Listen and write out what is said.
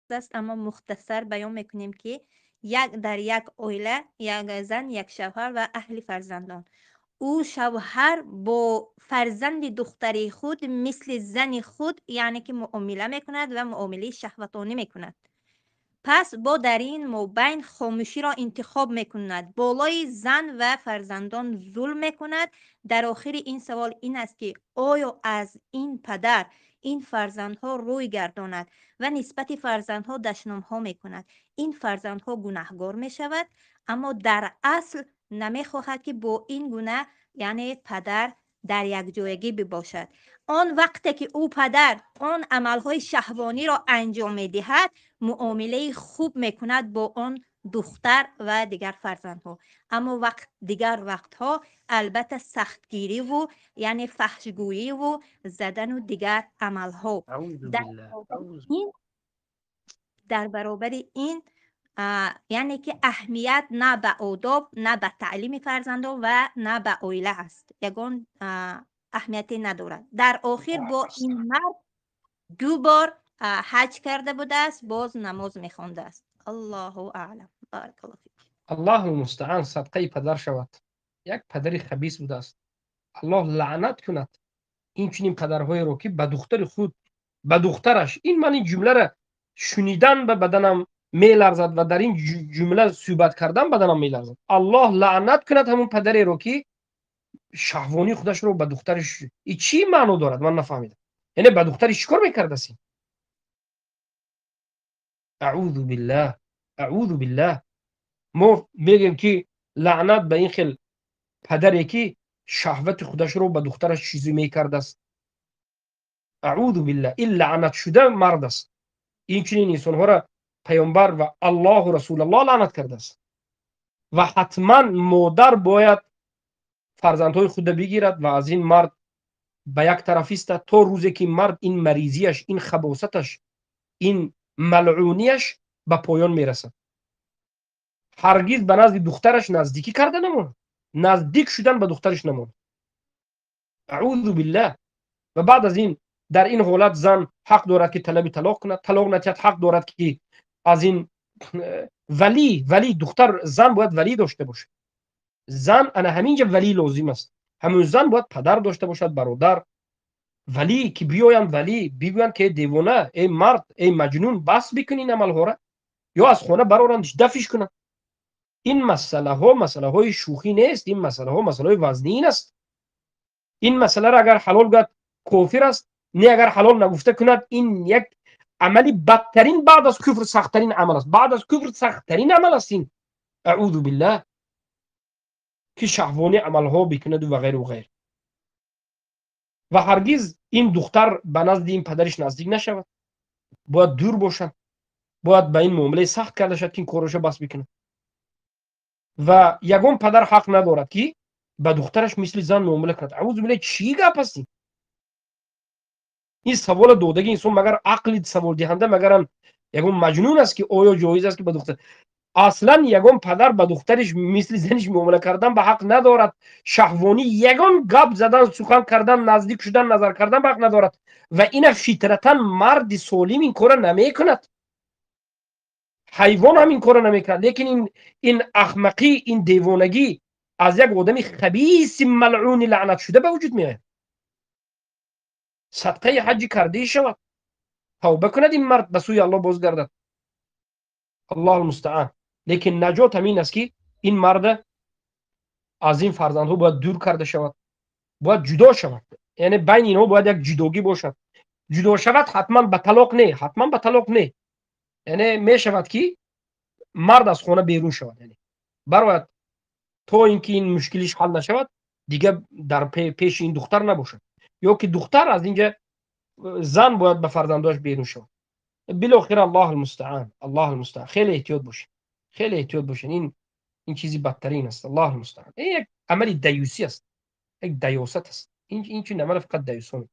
Аст, аммо мухтасар баён мекунем, ки як дар як оила як зан, як шавҳар ва аҳли фарзандон. Ӯ шавҳар бо фарзанди духтари худ мисли зани худ, яъне ки муомила мекунад ва муомилаи шаҳватонӣ мекунад. Пас бо дар ин мобайн хомӯширо интихоб мекунад, болои зан ва фарзандон зулм мекунад. Дар охири ин савол ин аст, ки оё аз ин падар ин фарзандҳо рӯй гардонад ва нисбати фарзандҳо дашномҳо мекунад, ин фарзандҳо гунаҳгор мешавад, аммо дар асл намехоҳад, ки бо ин гуна, яъне падар, дар якҷоягӣ бибошад. Он вақте ки ӯ падар он амалҳои шаҳвониро анҷом медиҳад, муомилаи хуб мекунад бо он духтар ва дигар фарзандҳо, аммо вақт дигар вақтҳо албатта сахтгириву, яъне фаҳшгӯиву задану дигар амалҳо. Дар баробари ин, яъне ки аҳамият на ба одоб, на ба таълими фарзандон ва на ба оила аст, ягон аҳамияте надорад. Дар охир бо ин мард 2 бор ҳаҷ карда будааст, боз намоз мехондааст. Аллоҳу аълам. Баракаллоҳу фик. Аллоҳу мустаъан, садқаи падар шавад. Як падари хабис будааст. Аллоҳ лаънат кунад инчунин падарҳоеро, ки ба духтари худ, ба духтараш. Ин ман ин ҷумларо шунидан ба баданам меларзад ва дар ин ҷумла суҳбат кардан баданам меларзад. Аллоҳ лаънат кунад ҳамун падареро, ки шаҳвонии худашро ба духтараш. И чӣ маъно дорад, ман нафаҳмидам. Яъне ба духтариш чӣ кор мекардаси? Аъузу биллаҳ, аъузу биллаҳ. Мо мегӯем, ки лаънат ба ин хел падаре, ки шаҳвати худашро ба духтараш чизе мекардааст. Аъузу биллаҳ. Ин лаънатшуда мард аст. Инчунин инсонҳоро паёмбар ва Аллоҳу расулаллоҳ лаънат кардааст. Ва ҳатман модар бояд фарзандҳои худро бигирад ва аз ин мард ба як тараф истад, то рӯзе ки мард ин маризияш, ин хабосаташ, ин малъунияш ба поён мерасад. Ҳаргиз ба назди духтараш наздикӣ карда намонад, наздик шудан ба духтараш намонад. Аъузу биллаҳ. Ва баъд аз ин дар ин ҳолат зан ҳақ дорад, ки талаби талоқ кунад. Талоқ натиҳад, ҳақ дорад, ки аз ин вали духтар, зан бояд валӣ дошта бошад. Зан ана ҳаминҷа валӣ лозим аст. Ҳамун зан бояд падар дошта бошад, бародар, валӣ, ки биёянд, валӣ бигӯянд, ки эй девона, эй мард, эй маҷнун, бас бикун ин амалҳоро, ё аз хона бароранд, дафиш кунанд. Ин масъалаҳо масъалаҳои шӯхӣ нест, ин масъалаҳо масъалаҳои вазнин аст. Ин масъаларо агар ҳалол гӯяд, кофир аст, не агар ҳалол нагуфта кунад, ин як амали бадтарин, баъд аз куфр сахттарин амал аст. Баъд аз куфр сахттарин амал аст ин. Аъузу биллаҳ, ки шаҳвонӣ амалҳо бикунаду ва ғайру ғайр. Ва ҳаргиз ин духтар ба назди ин падариш наздик нашавад, бояд дур бошад, бояд ба ин муомилаи сахт карда шавад, ки ин корашо бас бикунад. Ва ягон падар ҳақ надорад, ки ба духтараш мисли зан муомила кунад. Аъузу биллаҳ, чӣ гап аст ин? Ин савола додаги инсон магар ақли саволдиҳанда магарам ягон маҷнун аст, ки оё ҷоиз аст, ки ба духтар, аслан ягон падар ба духтариш мисли заниш муомила кардан ба ҳақ надорад. Шаҳвонӣ ягон гап задан, сухан кардан, наздик шудан, назар кардан ба ҳақ надорад. Ва ина фитратан марди солим ин кора намекунад, ҳайвон ҳам ин кора намекунад. Лекин ин ахмақӣ, ин девонагӣ аз як одами хабиси малъуни лаънатшуда ба вуҷуд меояд. Садқаи ҳаҷи кардае шавад, тавба кунад ин мард, ба сӯи Аллоҳ бозгардад. Аллоҳу мустаъан. Лекин наҷот ҳамин аст, ки ин марда аз ин фарзандҳо бояд дур карда шавад, бояд ҷудо шавад. Яъне байни инҳо бояд як ҷудогӣ бошад. Ҷудо шавад ҳатман ба талоқ не, ҳатман ба талоқ не. Яъне мешавад, ки мард аз хона берун шавад, яъне барояд, то ин ки ин мушкилиш ҳал нашавад, дигар дар пеши ин духтар набошад. Ё ки духтар аз инҷа, зан бояд ба фарзандош берун шавад. Билохира Аллоҳу мустаъан, Аллоҳу мустаъан. Хеле эҳтиёт бошед, хеле эҳтиёт бошед. Ин чизи бадтарин аст. Аллоҳу мустаъан. Ин як амали даюсӣ аст, як даюсат аст. Ин чунин амал фақат даюсон.